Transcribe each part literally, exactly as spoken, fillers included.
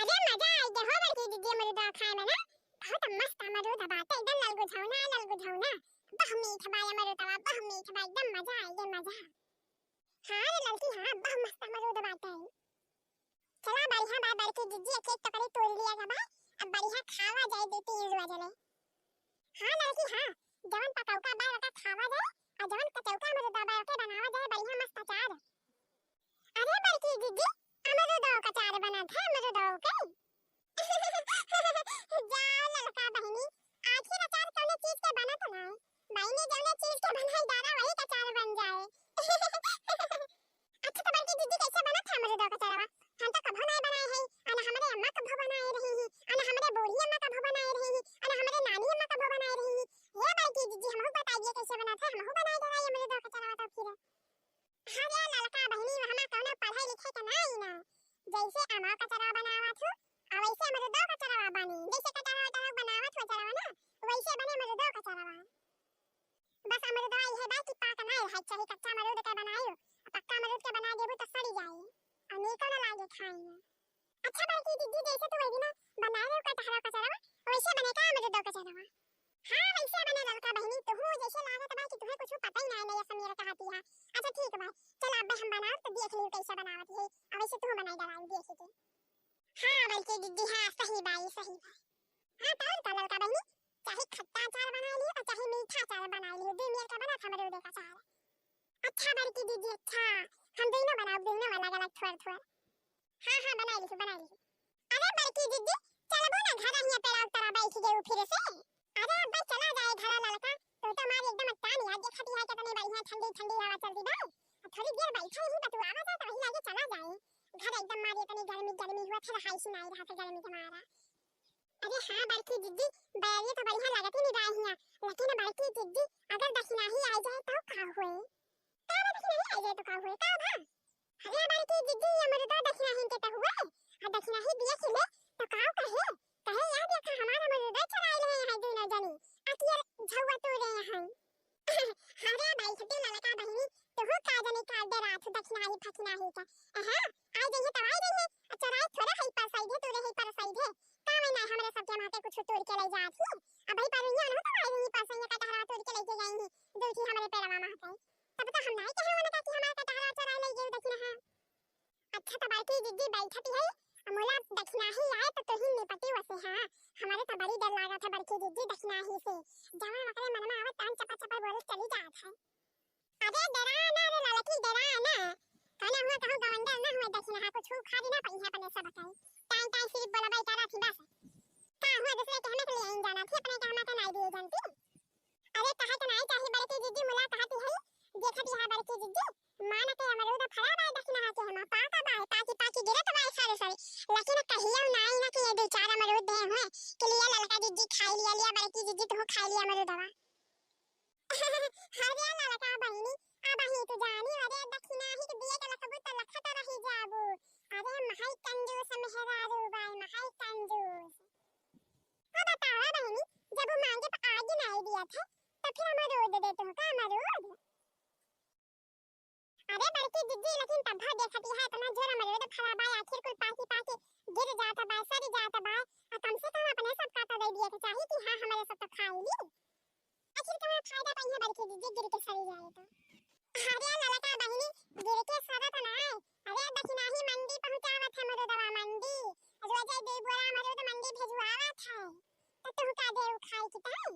अरे मजा आई गे हो बड़की दीदी, अमरुदवा खाए में ना। बहुत मस्त अमरुद बाटे, एकदम ललगुझौना, ललगुझौना। बह मीठ बा अमरुदवा, बह मीठ बा, एकदम मजा आई गे, मजा। हाँ रे ललकी, हाँ, बह मस्त अमरुद बाटे। चला बढ़िया बा बड़की दीदी, एक एक टोकरी तोड़ लिया गवा, अब बढ़िया खावा जाए दू तीन रोज ले। हाँ ललकी, हाँ, जवन पकौका बा ओका खावा जाए, और जवन कचौका अमरुदवा बा ओके बनावा जाए बढ़िया मस्त अचार। अरे बड़की दीदी, अमरुदवा का अचार बनत है, अमरुदवा के। जाओ ललका बहिनी, आखिर अचार कौने चीज के बनत ना है? माई ने जौने चीज के बनाई डारा वही का अचार बन जाए। अच्छा तो बड़की दीदी कैसे बनत है अमरुदवा का अचारवा? हम तो कभो नहीं बनाए हैं, अना हमरे अम्मा कभो बनाए रही ही, अना हमरे बूढ़ी अम्मा कभो बनाए रही ही, अना हमरे नानी अम्मा कभो बनाए रही ही। ये बड़की दीदी हमहू बताइए कैसे बनत है, हमहू बनाए डराई अमरुदवा का अचारवा तो फिर। अरे ललका बहिनी, वहमा कौनो पढ़े लिखे के नाई ना। जैसे अमवा का अचारवा बनावत हो, आ वैसे अमरुदो का अचारवा बनी। जैसे कटहरा उटहरा बनावत हो अचारवा ना, वैसे बने अमरुदो का अचारवा। बस अमरुदवा इहे बा कि पाक नाई रहे, चाहे कच्चा अमरूद के बनायो, आ पक्का अमरूद के बना देबू तो सड़ी जाई, और नीको ना लागे खाए में। अच्छा बड़की दीदी, जैसे तू वही ना बनाए हो कटहरा का अचारवा, वैसे बने का अमरुदो का अचारवा? हाँ, वैसे बने ललका बहिनी, तुहू जैसे लागत बा कि तुहे कुछ पता ही ना है, नया समीर कहती है। अच्छा ठीक बा, चल अब हम बनाओ तो देख लियो कैसे बनावत है, अब वैसे तू बनाई डराई देख के। हाँ बड़की दीदी, हाँ सही बा, ये सही बा। हाँ तो और का ललका बहिनी, चाहे खट्टा अचार बना लियो और चाहे मीठा अचार बना लियो, दू मेर का बना था अमरूद का अचार। अच्छा बड़की दीदी, अच्छा, हम दोनों बनाओ, दोनों अलग अलग थोड़ थोड़। हाँ हाँ, बनाई लिहू, बनाई लिहू। अरे बड़की दीदी, चलबो ना घर हियाँ पेड़ा उतरा बैठ गए फिर से। अरे अब चला जाए घर ललका, तू तो मार एकदम अट्टान यार, देखत ही है कितनी बढ़िया ठंडी ठंडी हवा चलती बा। अब थोड़ी देर बैठा यही बतुआवा जाए तो वही लागे चला जाए। घर एकदम मार इतनी गर्मी गर्मी हुआ था, रहाई सुनाई रहा था गर्मी के मारा। अरे हाँ बड़की दीदी, बैरिया तो बढ़िया लगत ही नहीं बा हियाँ, लेकिन बड़की दीदी अगर दखिनाही आ जाए तो का होए? का बा दखिनाही आ जाए तो का होए, का बा? अरे बड़की दीदी, अमरुदो दखिनाही के तो हुए, आ दखिनाही दिए खिले तो का कहे? कहे या देखा हमारा अमरुदो चुराई ले हैं दोनों जनी, अतियर झौआ तू रहे हैं। अरे बैठ दे ललका बहिनी, तुहू का जनी का डरात दखिनाही फखिनाही का। अहा, आई जइहे तब आई जइहे, आ चोराई थोड़ा हई परसाई दे, तू रही परसाई दे। का में ना हमरे सबके माते कुछ तोड़ के ले जात ही। अब ही पर रही ना तो आई रही परसाई का टहरा तोड़ के लेके गई ही, दो की हमरे पेड़वा माते। तब तो हम नहीं कहे उनका कि हमारा का टहरा चोराई ले गई दखिना है। अच्छा तो बड़की जिज्जी बैठती है, मोला दखिनाही आए तो तुही निपटी वसे, हाँ। हमारे तो बड़ी डर लागत है बड़की जिज्जी दखिनाही से, जवन ओकरे मन में आवत तवन चपा चपा बोले चली जात है। अरे डरा ना रे ललकी, डरा ना। कहना हुआ कहूँ गवंडर ना हुआ, दखिनहा कुछ उखाड़ी ना पइहे अपने सब बताई। टाइम टाइम सिर्फ बोलबई करा थी बस। का हुआ दूसरे के हमें के लिए इन जाना थी, अपने के हमें के नाई दिए जानती। अरे कहा के नाई चाही बड़की जिज्जी, मुला कहा ती है, देखा ती है बड़की जिज्जी, मान के अमरूद फरा बाय दखिनहा के हमा पाका बाय, पाकी पाकी गिरत बाय सारे सारे, लेकिन कहियो नाई ना कि ये दो चार अमरूद दे हुए कि लिया ललका जिज्जी खाई लिया, लिया बड़की जिज्जी तू खाई लिया अमरूदवा। अरे ललका बहिनी, अबही तू जानी, अरे दखिनाही के दिए के लखबू त लखत रही जाबू। अरे महई कंजूस मेहरारू बाय, महई कंजूस। अब बतावा बहिनी, जब वो मांगे त आगे नाई दिया था, तो फिर अमरूद दे तुमका अमरूद। अरे बड़की जिज्जी, लेकिन तब देखती है इतना जोर अमरूद फरा बाय, आखिर कुल पाकी पाकी गिर जात बाय, सड़ जात बाय, आ कम से कम अपने सबका तो दे दिए के चाही कि हाँ हमारे सब तो खाई ली। आखिर कहाँ फायदा पाई है बड़की जिज्जी, गिर के सड़ी जाए तो। अरे ललका बहिनी, गिर के सड़त ना है। अरे दखिनाही मंडी पहुँचावत है मरुदवा मंडी। रोजे दे बोरा मरुद मंडी भेजवावत है। तो तू का दे उखाई की ताई?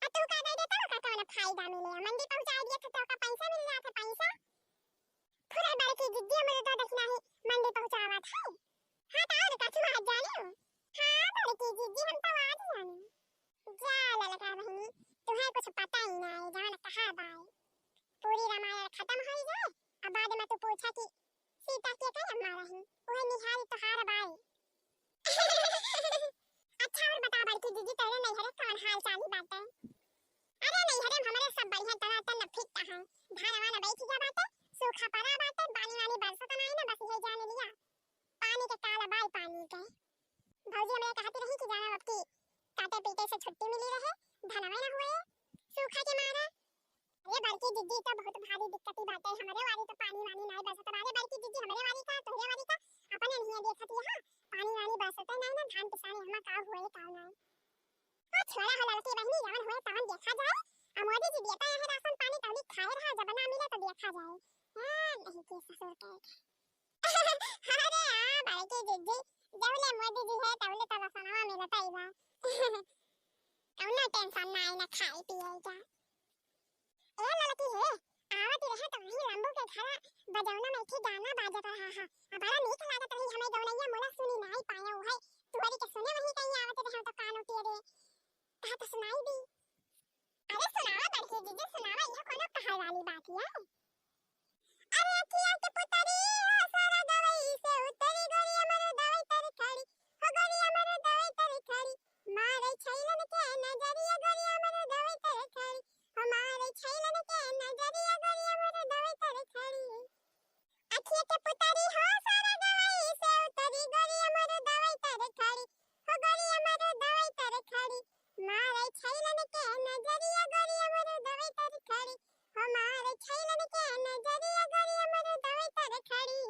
आ तू का दे दे तो का कौन फायदा मिले? मंडी पहुँचा दिए तो का पैसा मिल जात है, पैसा। पूरा बड़की जिज्जी मरुदवा दखिनाही मंडी पहुँचावत है। हाँ तो और का तू आज जाने हो? हाँ बड़की जिज्जी हम तो आज जाने। जा ललका बहिनी, तुहे कुछ पता ही ना है, जवन कहा बाय। पूरी रामायण खत्म हो जाए, अब बाद में तू पूछा कि सीता के कई अम्मा रही, उहे निहाल तोहार बाय। अच्छा और बता बड़की जिज्जी, तेरे नैहरे कौन हाल चाल ही बाटे? अरे नैहरे में हमारे सब बढ़िया, टनाटन फिट है, धान वान बैठ गया बाटे, सूखा पड़ा बाटे, पानी वानी बरसत नहीं ना, बस यही जान लिया। पानी के काला बाय पानी के। भौजी हमरे कहती रही कि जाना अब की काटे पीटे से छुट्टी मिली रहे, धनवे ना हुए सूखा के मारे। अरे बड़की जिज्जी तो बहुत भारी दिक्कती बाटे, हमरे वाली तो पानी वानी नाय बरसत बा। अरे बड़की जिज्जी हमरे वाली का, तोहरे वाली का, अपने नहीं देखती है, का होए का नाई। आ छोड़ा हो ललकी बहिनी, जवन होए तवन देखा जाए। आ मोदी जी देता है राशन पानी, तौली खाए रहा, जब ना मिले तो देखा जाए। हाँ, नहीं के ससुर के। अरे हाँ, बड़की जिज्जी, जौले मोदी जी है, तौले तो राशनवा मिलता ही बा। कौनो tension ना आई, ना खाए पिए का। ए ललकी हे, आवत रहे तो वहीं लंबू के घर बजौना में एक ठे गाना बाजत रहा हा। आ बड़ा नीक लागत रही, हमें गौनैया मोला सुनी नाई पायो है। तुहरी के सुने वहीं कहीं आवत रहे तो कान उठिए रे। कहा तो सुनाई दी। अरे सुनावा बड़की जिज्जी सुनावा, यह कोनो कहल वाली बात है? अरे अखिया के पुतरी हो सारा गवई से उतरी, गोरी अमर दवाई तर खड़ी, हो गोरी अमर दवाई तर खड़ी, मारे छैलन के नजरिया, गोरी अमर दवाई तर खड़ी, हो मारे छैलन के नजरिया, गोरी अमर दवाई तर खड़ी। अखिया के पुतरी हो सारा गवई से उतरी, गोरी अमर दवाई तर खड़ी, हो गोरी अमर दवाई तर खड़ी, मारे छैलन के नजरिया, गोरी अमर दवाई तर खड़ी, हो मारे छैलन के नजरिया, गोरी अमर दवाई तर खड़ी।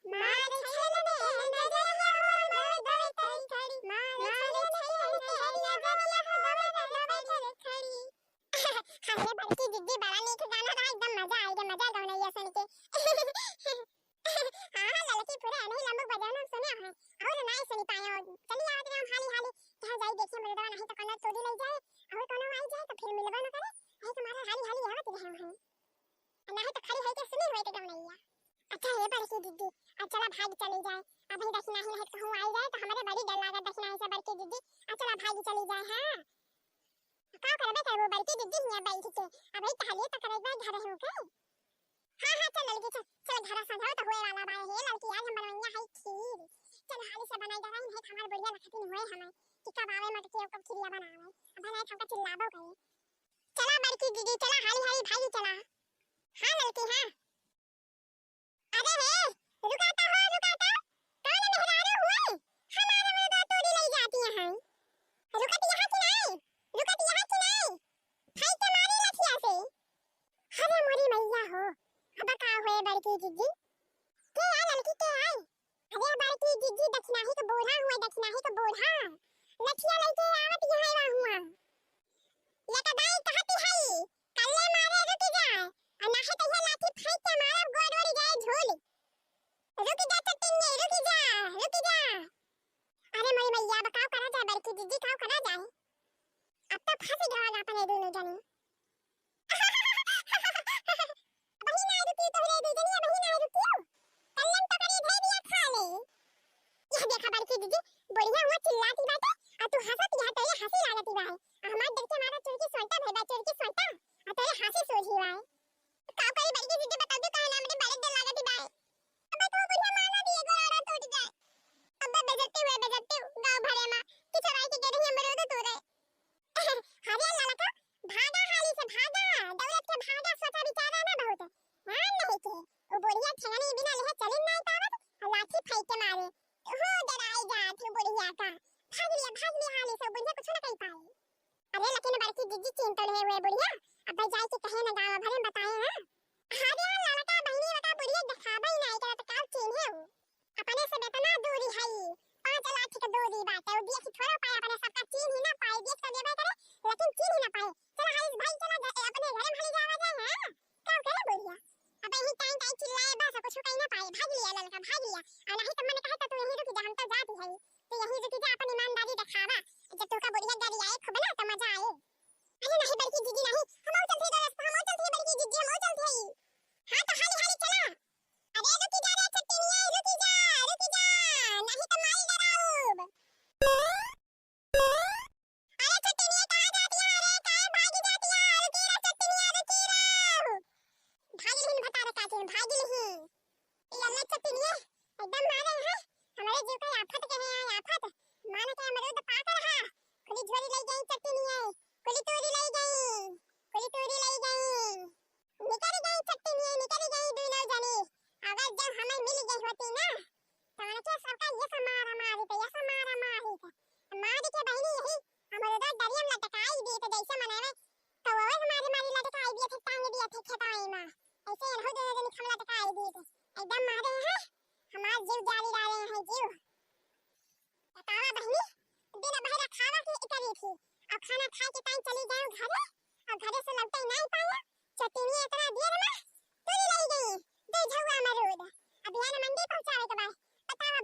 मारे छैलन के नजरिया, हो दवाई तर खड़ी। मारे छैलन के नजरिया, गोरी अमर दवाई तर खड़ी। अरे बड़की जिज्जी, बड़ा नीक गाना बा, एकदम मजा आई गे, मजा गौनैया सुन के। हाँ, हाँ, ललकी पूरा नहीं लंबू बजाना सुने हैं, और नाई सुनी पायो। चली आवत रहे हाली हाली, कहाँ जाई देखिए मर्दवा, नहीं तो कोनो तोड़ी ले जाए, और कोनो आई जाए तो फिर मिलबो न करे। यही तुम्हारा हाली हाली आवत रहे हैं, नहीं तो खड़ी होके सुनी हुए के गौनैया। अच्छा ये बड़की जिज्जी, अब चला भाग चली जाए, अभी दखिनाही नहीं कहूँ आई जाए तो हमारे बड़ी डर लागत दखिनाही से बड़की जिज्जी। अब चला भाग चली जाए। हाँ, का करबे करबो बड़की जिज्जी हियाँ बैठ के, अब ही टहलिए तो करे एक बार घर हो के। हाँ, हाँ, चल ललकी, चल, चल, घरा सजाओ तो होए वाला बा। हे ललकी, आज हम बनवैया है खीर। चल हाली से बनाई डरा, नहीं तो हमार बुढ़िया लखती होए हमें कि कब आवे मटकी और कब खीरिया बनावे। अब भला हमका चिल्लाबो करे। चला बड़की जिज्जी, चला हाली हाली भागी चला। हाँ ललकी, हाँ। अरे हे, रुका तो हो, रुका तो। कौन मेहरारू हुए? हमारे मर्दा तोड़ी ले जाती हैं। रुकत यहाँ कि नहीं? रुकत यहाँ कि नहीं? फेंक के मारी लठिया से। अरे मोरी मैया हो, अब का हुए बड़की जिज्जी? के आए ललकी, के आए? अरे बड़की जिज्जी, दखिनाही के बूढ़ा हुए, दखिनाही के बूढ़ा। लठिया लेके आवत यहाँ हुआ। ये तो दाई कहती है, कल्ले मारे रुक जा, और ना है तो ये लाठी फेंक के मारब गोड़ ओड़ गए झूल। रुक जा चट्टिनिया, रुक जा, रुक जा। अरे मोरी मैया, अब काव करा जाए बड़की जिज्जी, काव करा जाए? अब तो फंस गया अपन ये दोनों जने। बहिन आ रुकी, तोहरे दू जनिया बहिन आ रुकी। कल्लन तो करे धे दिया खा ले। यह देखा बड़की जिज्जी, बुढ़िया हुआ चिल्लाती बाटे, आ तू हंसत यहाँ, तेरे हंसी लागती बा। आ हमार डर के मारा चुरकी सोटा भई बा, चुरकी सोटा, आ तेरे हंसी सूझी बा। का करी बड़की जिज्जी, बता दू काहे ना, हमरे बड़े डर लागती बा। अब तो बुढ़िया माना दिए, गोड़ा टूट जाए। अब बेइज्जती हुए, बेइज्जती गाँव भरे में, कि चोराई के गेरही अमरूद तोड़े। अरे ललका, भागा हाली से भागा, दौलत के भागा, सोचा विचारा ना बहुत। हाँ नहीं के, वो बुढ़िया ठेंगनी बिना लेहे चलिन नाई पावत, और लाठी फेंक के मारे। हो डराई जात हो बुढ़िया का। भाग लिया, भाग लिया हाली से, बुढ़िया कुछ ना कही पाए। अरे लेकिन बड़की जिज्जी चीन तो लेहे हुए बुढ़िया, अब जाए के कहे ना गाँव भरे में बताए ना। अरे ललका बहिनी बता बुढ़िया देखाबे ही नाई करत, काव चीन है वो। अपने से बेतना दूरी है, पाँच लाख के दूरी बाटे, वो देख थोड़ा पाए, अपने सबका चीन ही ना पाए, देख तो लेबे करे, लेकिन चीन ही ना पाए। चला हाली भाई, चला घ-, अपने घरे में हाली जावा जाए, हाँ? का करे बुढ़िया? अब यही टाइम टाइम चिल्लाए, बस कुछ कहीं ना पाए, भाग लिया ललका, भाग लिया। और नहीं तो मन कहे तो तू यहीं रुक जा, हम तो जाती है, तू यहीं रुक जा, अपन ईमानदारी दिखावा, जब तू का बुढ़िया गाड़ी आए खूब ना तो मजा आए। अरे नहीं बड़की जिज्जी नहीं, हम और चलते दोस्त, हम और चलते बड़की जिज्जी, हम और चलते। हाँ तो हाली हाली चला। अरे रुकी जा रे छट्टिनिया, रुकी जा, रुकी जा, नहीं तो माई डराउब। अरे छट्टिनिया कहाँ जाती है रे, काहे भागी जाती है, रुकी रे छट्टिनिया, रुकी रे। भागी लिहिन भतारे काटिन, भागी लिहिन। ये अल्लाह छट्टिनिया, एकदम मारे हैं, हमारे जीव का आफत के हैं, आफत। मान के अमरूद पाक रहा, खुली झोरी ले गई छट्टिनिया, खुली तूरी ले गई, खुली तूरी ले गई। निकल गई छट्टिनिया, निकल गई दोनों जनी। अगर जब हमें मिल गई होती ना, तो उनके सबका ये सब मारा मारी थे, ये सब मारा मारी थे। मार के बहिनी यही हम उधर दरिया में लटकाई दी थे, जैसे मने में कौवे मारी मारी लटकाई दिए थे, टांग दिए थे खेतवा में। ऐसे इन्हों दोनों जनी हम लटकाई दी थे। एकदम मारे हैं, हमार जीव जाली डाले हैं जीव। बतावा बहिनी, के करी थी। अब खाना खाए के टाइम चली गए घरे, और घरे से लौटे नहीं पाया। चटनी इतना देर में तुरी ले गई, दे झुआ अमरूद। अब यार मंडी पहुँचावे के बाद बतावा